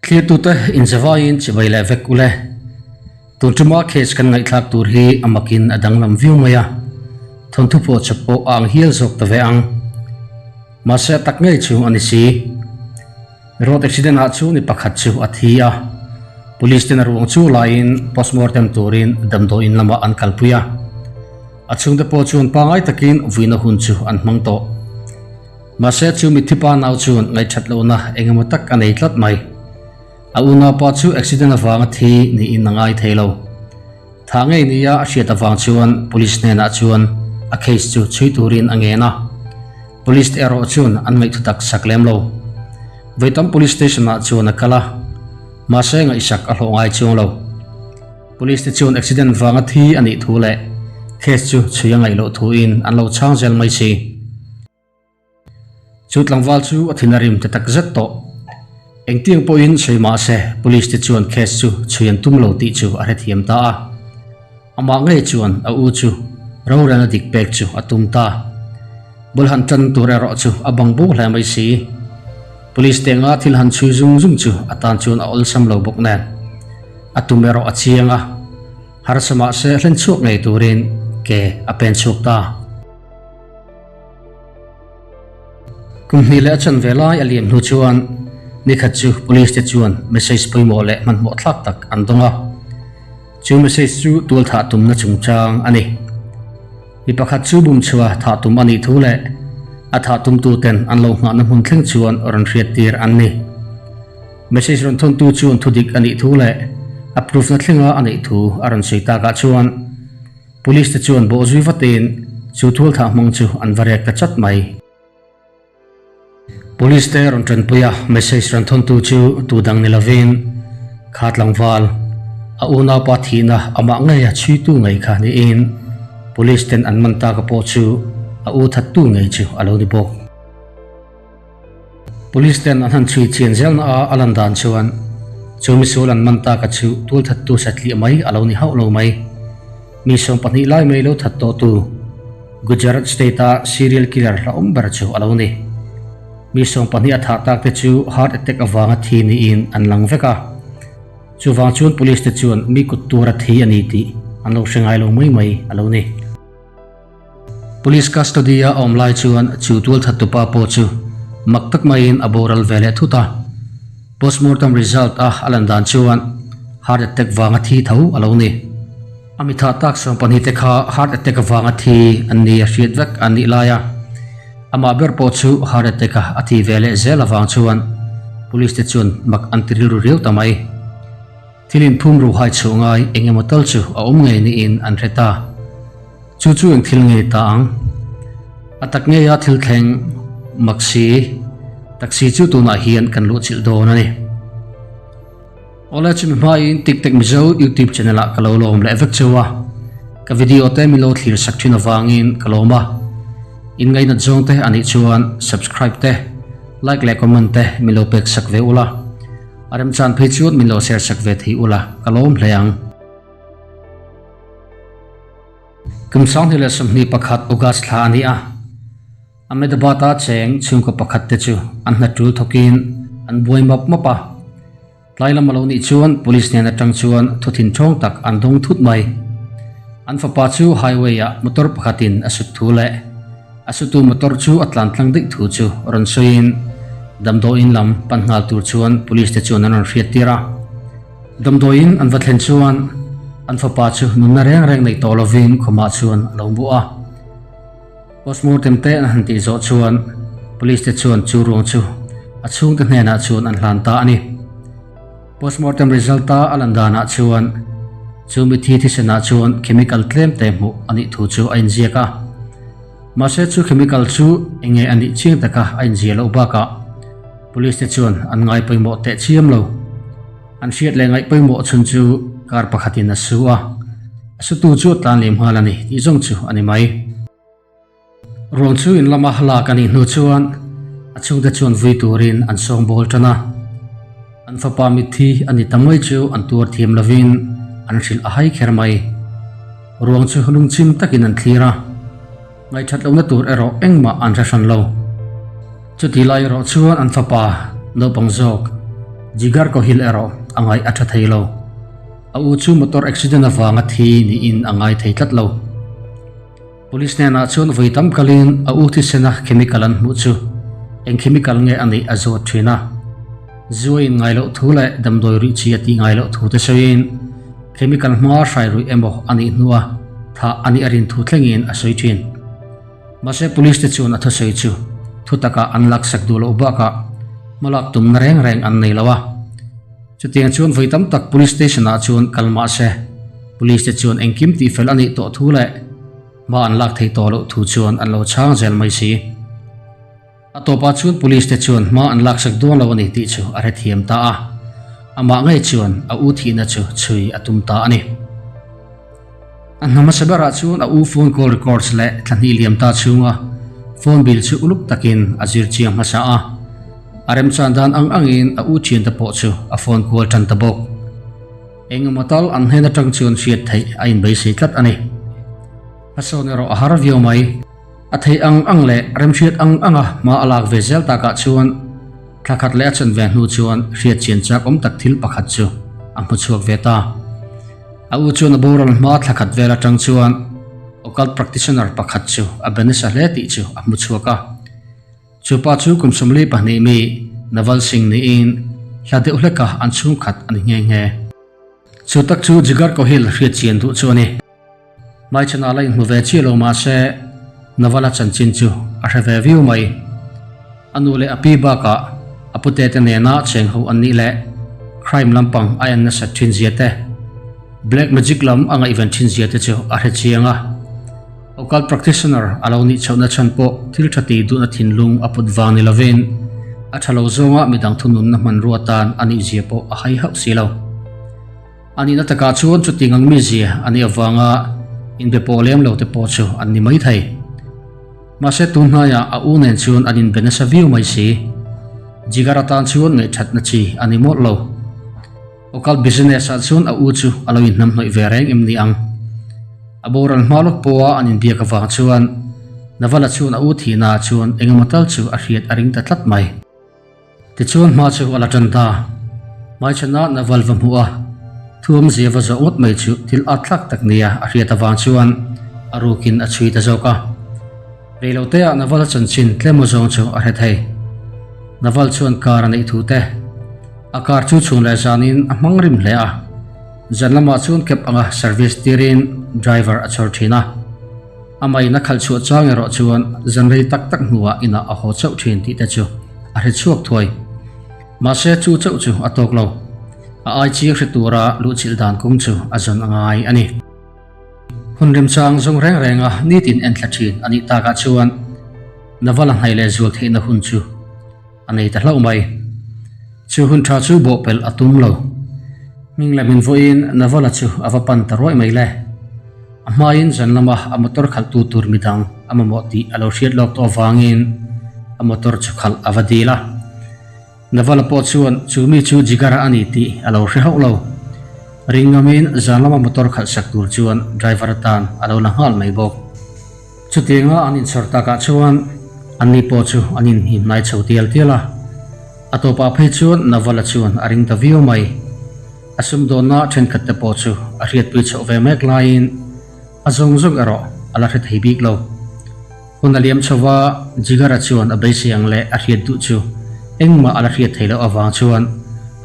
Thlirtute inzavaiin chibai leh vek ule. Tun tuma case kan ngaihthlak tur hi a makin a danglam viau mai a, thawnthu pawh chep pawh a ang hial zawk ta ve ang. Mahse a tak ngei chu a ni si. Road accident ah chu ni pakhat chu a thi a, police ten a ruang chu laiin postmortem turin damdawiin lamah an kalpui a. A chhungte pawh chuan pangai takin vuina hun chu an hmang tawh. Mahse chu mitthi pa nau chuan ngaihthat lohna eng emaw tak a nei tlat mai. A unaupa chu accident avanga thi niin a ngai thei lo. Thah ngei nia a hriat avang chuan police hnenah chuan a case chu chhui turin a ngen a. Police te erawh chuan an ngaihthu tak sak lem lo. Vawitam police station ah chuan a kal a, mahse ngaihsak a hlawh ngai chuang lo. Police te chuan accident vanga thi a nih thu leh case chu chhui a ngaih loh thuin an lo chhang zel mai si. Chu tlangval chu a thin a rim ta tak zet tawh. Engtiang pawhin sawi mah se police te chuan case chu chhui an tum lo tih chu a hrethiam ta a. Amah ngei chuan a u chu rorelna dik pek chu a tum ta. Bul han tan tur erawh chu a bang bo hle mai si. Police te anga thil han chhui zung zung chu a tan chuan a awlsam lo bawk nen. A tum erawh a chiang a, harsa mah se hlen chhuak ngei turin ke a pen chhuak ta. Kum hnih leh a chan ve lai a liam hnu chuan nikhat chu police te chuan message pawimawh leh hmanhmawh thlak tak an dawng a. Chu message chu tual thah tumna chungchang a ni. Mi pakhat chu bum chhuah thah tum a nih thu leh a thah tumtu ten an lo nghahna hmun thleng chuan rawn hriat tir an ni. Message rawn thawntu chuan thudik a nih thu leh a proof na thlenga a neih thu a rawn sawi takah chuan Police te chuan bawh zui vatin chu thualthah hmang chu an va rek ta chat mai. Police te rawn tanpui a, message rawn thawntu chu tu dang ni lovin kha tlangval, a unaupa thihna amah ngeia chhuitu ngei kha niin Police ten an man taka pawh chu a u thattu ngei chu a lo ni bawk. Police ten an han chhui chian zelna a a lan dan chuan chu misual an man taka chu tualthattu satliah mai a lo ni hauh lo mai. Mi 12 lai mai lo that tawhtu Gujarat state a serial killer hlauhawm ber chu a lo ni. Mi 12 a thah tak te chu heart attack avanga thi niin an lang vek a. Chuvang chuan police te chuan mi kut tura thi a ni tih an lo hre ngai lo mai mai a lo ni. Police custody a awm lai chuan chu tualthat tupa pawh chu mak tak maiin a boral ve leh thut a. Postmortem result a a lan dan chuan heart attack vanga thi tho a lo ni. A mi thah tak 12 te kha heart attack avanga thi an ni a hriat vek an nih lai a. Amah ber pawh chu heart attack a a thi ve leh zel avang chuan police te chuan mak an ti rilru riau ta mai. Thil inphum ru hai chhuah ngai eng emaw tal chu a awm ngei niin an hre ta. Chu chu eng thil ngei ta ang? A tak ngeia thil thleng mak si, taxi chu tunah hian kan luhchilh dawn a ni. Awle chumi hmain Tik Tek Mizo YouTube channel ah ka lo lawm leh vek cheu a, ka video te min lo thlir sak thin avangin ka lawm a. In ngainat zawng te anih chuan subscribe te, like leh comment te min lo pek sak ve ula. A remchan phei chuan min lo share sak ve thei ula ka lawm hle ang. Kum 2021 August thla a ni a, Ahmedabad-a cheng chhungkaw pakhat te chu an hna tul thawkin an buai map map a. Tlai lam a lo nih chuan police hnen atang chuan thu thinthawng tak an dawng thut mai. An fapa chu highway-ah motor pakhatin a sut thu leh A sutu motor chu a tlan tlang daih thu chu rawn sawiin damdawiin lam pan nghal tur chuan police te chuan an rawn hriat tir a. Damdawiin an va thlen chuan an fapa chu nunna reng reng neih tawh lovin khawmah chuan a lo mu a. Postmortem te an han tih zawh chuan police te chuan chu ruang chu a chhungte hnenah chuan an hlan ta a ni. Postmortem result a a lan danah chuan chu mithi thisenah chuan chemical tlem te hmuh a nih thu chu a inziak a. Mahse chu chemical chu eng nge a nih chiang taka a inziah loh bakah police te chuan an ngai pawimawh teh chiam lo. An hriat leh ngaih pawimawh chhun chu car pakhatin a su a, a sutu chu a tlan lem nghal a ni tih zawng chu a ni mai. Ruang chu in lama lak a nih hnu chuan a chhungte chuan vui turin an sawng bawl tan a. An fapa mitthi a ni ta mai chu an tuar thiam lovin an hrilh a hai kher mai. Ruang chu lungchim takin an thlir a, ngaihthat lohna tur erawh engmah an hre hran lo. Chuti lai erawh chuan an fapa naupang zawk. Jigar Kohil erawh a ngaih a tha thei lo. A u chu motor accident avanga thi niin a ngai thei tlat lo. Police hnenah chuan vawi tam kalin a u thisena chemical an hmuh chu eng chemical nge a nih a zawt thin a. Zu a in ngai loh thu leh damdawi ruih chi a tih ngai loh thu te sawiin chemical hmanga hrai ruih emaw a nih hnua thah a nih a rin thu thlengin a sawi thin. Mahse police te chuan a thusawi chu thu takah an laksak duh loh bakah hmalak tumna reng reng an nei lo a. Chutiang chuan vawi tam tak police station ah chuan kal mah se police te chuan engkim tihfel a nih tawh thu leh hma an lak thei tawh loh thu chuan an lo chhang zel mai si. A tawpah chuan police te chuan hma an laksak dawn lo a ni tih chu a hrethiam ta a, amah ngei chuan a u thihna chu chhui a tum ta a ni. A hna hmasa berah chuan a u phone call records leh thla hnih liam ta chhunga phone bill chu uluk takin a zir chiang hmasa a. A remchan dan ang angin a u thiante pawh chu a phone kual tan ta bawk. Engemaw tal an hnen atang chuan hriat theih a inbeisei tlat a ni. Hmasawn erawh a har viau mai. A theih ang ang leh remhriat ang anga hma a lak ve zel takah chuan thla khat leh a chan ve hnu chuan hriat chian chak awm tak thil pakhat chu a hmu chhuak ve ta. A u chuan a boral hma thla khat vel atang chuan occult practitioner pakhat chu a be nasa hle tih chu a hmu chhuak a. Chu pa chu kum 42 mi Naval Singh niin hla deuh hleka an chhungkhat a ni nghe nghe. Chu tak chu Jigar Kohil hriat chian duh chu a ni. Hmaichhanah la inhmu ve chiah lo mahse Navala chanchin chu a hre ve viau mai. A nu leh a pi bakah a pute te nena cheng ho an nih leh crime lampang a en nasat thin zia te, black magic lam a ngaihven thin zia te chu a hre chiang a. Occult practitioner a lo nih chhohna chhan pawh thil tha ti duhna thinlung a put vang ni lovin a tha lo zawnga midang thununna hmanrua tan a nih zia pawh a hai hauh si lo. A nihna takah chuan chuti ngang mizia a nih avanga inbe pawh lem lo te pawh chu an ni mai thei. Mahse tun hnaiah a u nen chuan an inbe nasa viau mai si. Jigar atan chuan ngaihthatna chi a ni mawlh lo. Occult business ah chuan a u chu a lo inhnamhnawih ve reng em ni ang. A boral hma lawk pawha an inbiak avang chuan Navala chuan a u thihnaah chuan engemaw tal chu a hriat a ring ta tlat mai. Tichuan hma chu a la tan ta. Hmaichhana Naval va hmuh a, thuamzia va zawh ngawt mai chu thil at thlak tak nia a hriat avang chuan a rukin a chhui ta zawk a. Reiloteah Naval a chanchin tlemaw zawng chu a hre thei. Naval chuan car a neih thu te, a car chu chhun leh zanin a hmang rim hle a, zan lamah chuan cab anga service tirin driver a chhawr thin a. Amah in a khalh chhuah chang erawh chuan zan rei tak tak hnuah inah a haw chauh thin tih te chu a hre chhuak thuai. Mahse chu chauh chu a tawk lo. A ai chiang hre tura luhchilh dan kawng chu a zawn a ngai a ni. Hun remchang zawng reng renga nitin en thla thin a nih takah chuan Navala hnaih leh zual theihna hun chu a nei ta hlauh mai. Chu hun tha chu bawhpelh a tum lo. Hming leh min vawiin Navala chu a va pan ta ruai mai le. A hmain zan lama a motor khalhtu tur midang a mamawh tih a lo hriat lawk tawh avangin a motor chu khalh a va dil a. Navala pawh chuan chu mi chu Jigar-a a ni tih a lo hre hauh lo. Ring ngamin zan lama motor khalh sak tur chuan driver atan a lo la nghal mai bawk. Chutianga an inchhawr takah chuan anni pawh chu an inhimhnai chho tial tial a. A tawpah phei chuan Navala chuan a ring ta viau mai. A sumdawnna thenkhat te pawh chu a hriatpui chhoh ve mek laiin a zawng zawng erawh a la hre thei bik lo. Hun a liam chho va, Jigar-a chuan a beisei ang leh a hriat duh chu engmah a la hriat thei loh avang chuan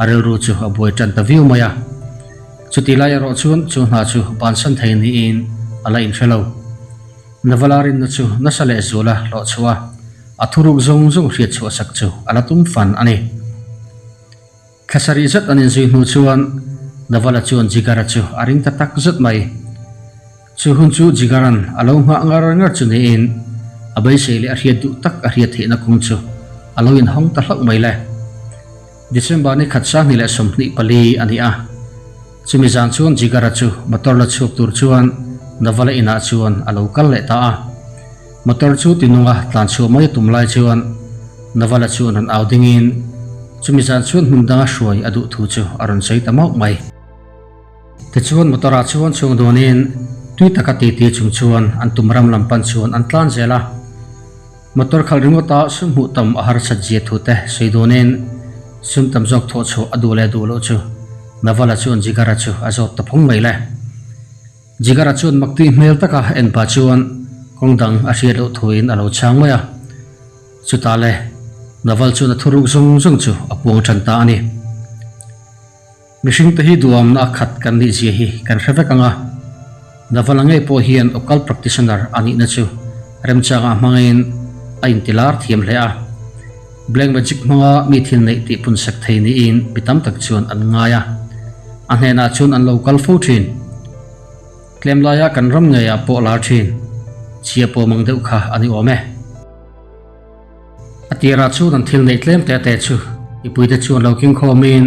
a rilru chu a buai tan ta viau mai a. Chuti lai erawh chuan chu hna chu bansan thei niin a la inhre lo. Navala rinna chu nasa leh zuala hlawh chhuah a, a thuruk zawng zawng hriat chhuah sak chu a la tum fan a ni. Thla sarih zet an inzui hnu chuan Navala chuan Jigar-a chu a ring ta tak zet mai. Chu hun chu Jigar-a'n a lo nghah ngar ngar chu niin a beisei leh a hriat duh tak a hriat theihna kawng chu a lo inhawng ta hlauh mai le. December ni khat 2024 a ni a, chumi zan chuan Jigar-a chu motor la chhuak tur chuan Navala inah chuan a lo kal leh ta a. Motor chu tinunga tlan chhuah mai a tum lai chuan Navala chuan rawn au dingin chumi zan chuan hmun danga hruai a duh thu chu a rawn sawi ta mauh mai. Tichuan motor ah chuan chhung dawnin tui taka titi chung chuan an tum ram lam pan chuan an tlan zel a. Motor khalh ringawta sum hmuh tam a harsat zia thu te sawi dawnin Sum tam zawk thawh chhuah a duh leh duh loh chu Naval-a chuan Jigar-a chu a zawt ta phawng mai le. Jigar-a chuan makti hmel taka en pah chuan kawng dang a hriat loh thuin a lo chhang mai a. Chutah le, Naval chuan a thuruk zawng zawng chu a puang tan ta a ni. Mihringte hi duamna a khat kan nih zia hi kan hre vek ang a, Naval-a ngei pawh hian occult practitioner a nihna chu remchangah hmangin a intilar thiam hle a. Black magic hmanga mi thil neih tih punsak thei niin mi tam tak chuan an ngai a, a hnenah chuan an lo kal fo thin. Tlem laia kan ram ngeiah pawh lar thin, chhia pawm ang deuh kha a ni awm e. A tirah chuan an thil neih tlem te te chu mipuite chuan lo king khawmin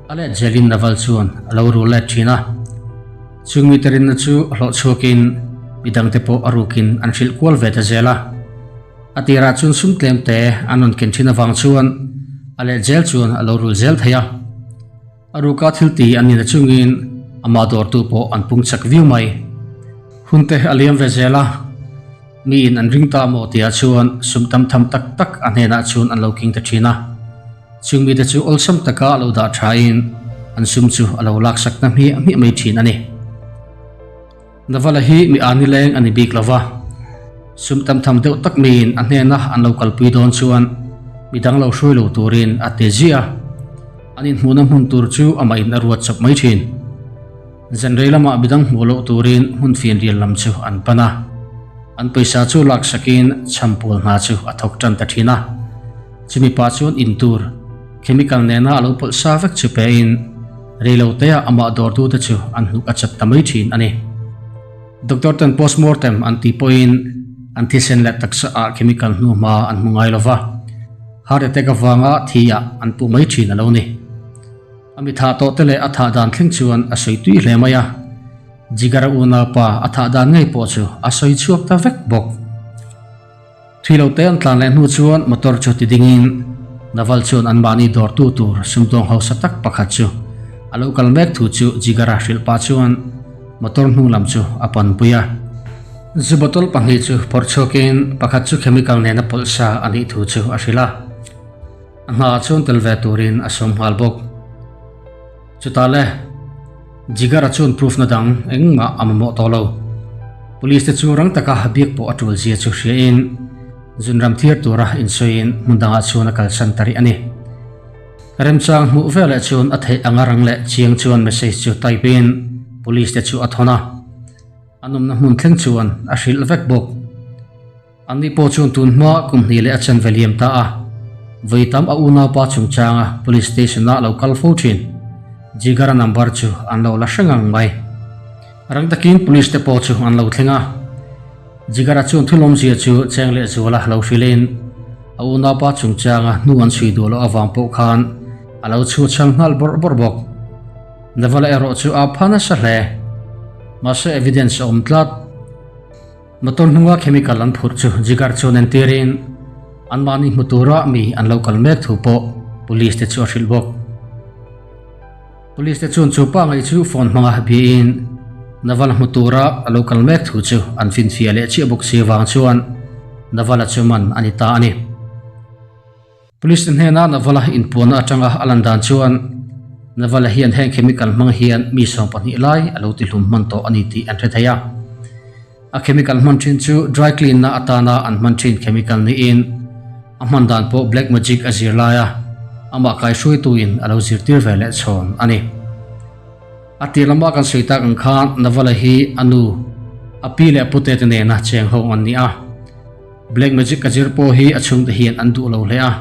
a let zelin Naval chuan a lo rul let thin a. Chung mite rinna chu hlawh chhuakin midangte pawh a rukin an hrilh kual ve ta zel a. A tirah chuan sum tlem te an rawn ken thin avang chuan a let zel chuan a lo rul zel thei a. A ruka thil ti an ni na chungin amah dawrtu pawh an pung chak viau mai. Hunte a liam ve zel a, miin an ring ta maw tihah chuan sum tam tham tak tak a hnenah chuan an lo king ta thin a. Chung mite chu awlsam taka a lo dah thain an sum chu a lo laksak ta hmiah hmiah mai thin a ni. Navala hi mi ani leng a ni bik lo va, sum tam tham deuh tak miin a hnena an lo kalpui dawn chuan mi dang lo hruai lo turin a ti ziah a, an inhmuhna hmun tur chu amahin a ruat chawp mai thin. Zanrei lamah mi dang hmuh loh turin hmun fianrial lam chu an pan a, an pawisa chu laksakin chhampual hna chu a thawk tan ta thin a. Chumi pah chuan in tur chemical nena a lo pawlh sa vek chu pein reiloteah amah dawrtute chu an hnuk a chat ta mai thin a ni. Doctor ten postmortem an tih pawhin an thisen leh taksa ah chemical hnuhma an hmu ngai lova, heart attack avanga thi ah an puh mai thin a lo ni. A mi thah tawh te leh a thah dan thleng chuan a sawi tui hle mai a, Jigar-a unaupa a thah dan ngei pawh chu a sawi chhuak ta vek bawk. Thui lo te an tlan leh hnu chuan motor chu ti dingin Naval chuan anmahni dawrtu tur sumdawng hausa tak pakhat chu a lo kal mek thu chu Jigar-a hrilh pah chuan motor hnung lam chu a panpui a. Zu bottle pahnih chu phawrh chhuakin pakhat chu chemical nena pawlh sa a nih thu chu a hrilh a, a hnaah chuan tel ve turin a sawm nghal bawk. Chutah le, Jigar-a chuan proof na dang engmah a mamawh tawh lo. Police te chu rang taka biak pawh a tul zia chu hriain zunram thiar tura insawiin hmun dangah chuan a kalsan ta rih a ni. Remchang hmuh veleh chuan a theih anga rang leh chiang chuan message chu type in police te chu a thawn a, an awmna hmun thleng chuan a hrilh vek bawk. Anni pawh chuan tun hma kum hnih leh a chanve liam ta a, vawi tam a unaupa chungchanga police station-ah lo kal fo thin. Jigar-a number chu an lo la hre ngang mai. Rang takin police te pawh chu an lo thleng a. Jigar-a chuan thilawmzia chu cheng leh zuala lo hrilhin a unaupa chungchanga hnu an chhui duh loh avang pawh khan a lo chhu chhang nghal bawrh bawrh bawk. Navala erawh chu a pha nasa hle. Mahse evidence a awm tlat. Motor hnunga chemical an phurh chu Jigar chuan entirin anmahni hmu tura mi an lo kal mek thu pawh police te chu a hrilh bawk. Police te chuan chu pa ngaih chu phone hmanga biain Naval hmu tura a lo kal mek thu chu an finfiah leh chiah bawk si avang chuan Naval-a chu man a ni ta a ni. Police te hnena Navala inpuanna atanga a lan dan chuan Navala hian heng chemical hmang hian mi 12 lai a lo tihlum hman tawh a ni tih an hre thei a. A chemical hman thin chu dry clean na atana an hman thin chemical niin a hman dan pawh black magic a zir lai a, amah kaihruaituin a lo zirtir ve leh chhawn a ni. A tir lama kan sawi tak ang khan Navala hi a nu, a pi leh a pute te nena cheng ho an ni a. Black magic ka zir pawh hi a chhungte hian an duh lo hle a,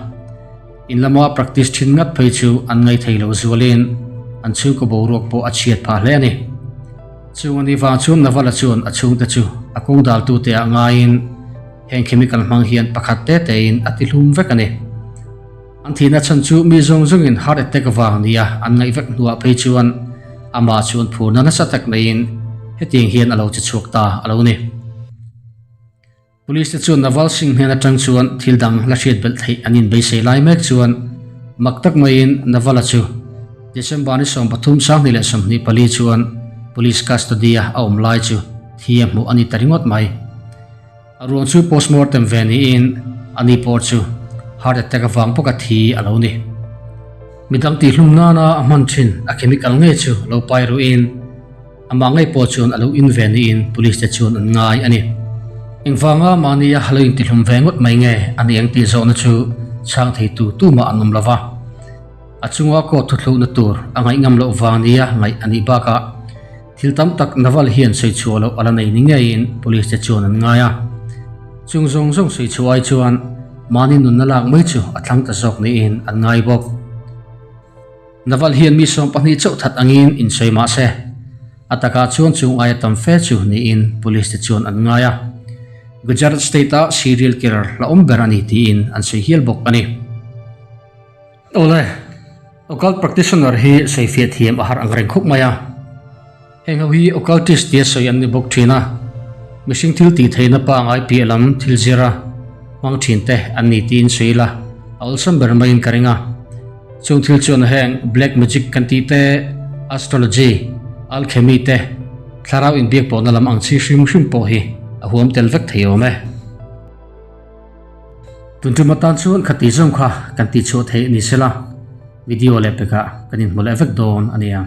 in lama practice thin ngat phei chu an ngaih thei lo zualin an chhungkaw boruak pawh a chhiat phah hle a ni. Chung a ni vang chuan Navala chuan a chhungte chu a kawng daltute ah ngaiin heng chemical hmang hian pakhat te tein a ti hlum vek a ni. An thihna chhan chu mi zawng zawngin heart attack vang nia an ngaih vek hnuah phei chuan amah chuan phurna nasa tak neiin hetiang hian a lo che chhuak ta a lo ni. Police te chuan Naval Singh hnen atang chuan thil dang la hriat belh theih an inbeisei lai mek chuan mak tak maiin Naval-a chu December ni 13, 2024 chuan Police custody-a a awm lai chu thi a hmuh a ni ta ringawt mai. A ruang chu postmortem ve niin ani pawh chu heart attack avang bawka thi a lo ni. Midang tihhlum nana a hman thin a chemical ngei chu lo pai ruhin amah ngei pawh chuan a lo in ve niin police te chuan an ngai a ni. Engvanga mahnia lo intihlum ve ngawt mai nge a ni ang tih zawhna chu chhang thei tu tumah an awm lo va. A chunga court thuthlukna tur a ngaih ngam loh vang nia ngaih a nih bakah thil tam tak Naval hian sawi chhuah loh a la nei ni ngeiin police te chuan an ngai a. Chung zawng zawng sawi chhuah ai chuan mahni nunna lak mai chu a thlang ta zawk niin an ngai bawk. Naval hian mi 12 chauh that angin insawi mah se, a takah chuan chung aia tam fe chu niin police te chuan an ngai a. Gujarat state-a serial killer hlauhawm ber a ni tiin an sawi hial bawk a ni. Awle, occult practitioner hi sawifiah thiam a har ang reng khawp mai a. Heng ho hi occultist tia sawi an ni bawk thin a, mihring thil tih theihna pangai piah lam thil zira hmang thin te an ni tiin sawi ila a awlsam ber maiin ka ring a. Chung thil chuan heng black magic kan tih te, astrology, alchemy te, thlarau inbiak pawhna lam ang chi hrim hrim pawh hi a huam tel vek thei awm e. Tun tum atan chuan khati zawng kha kan tihchhuah theih ni sela, video leh pekah kan inhmu leh vek dawn a nia.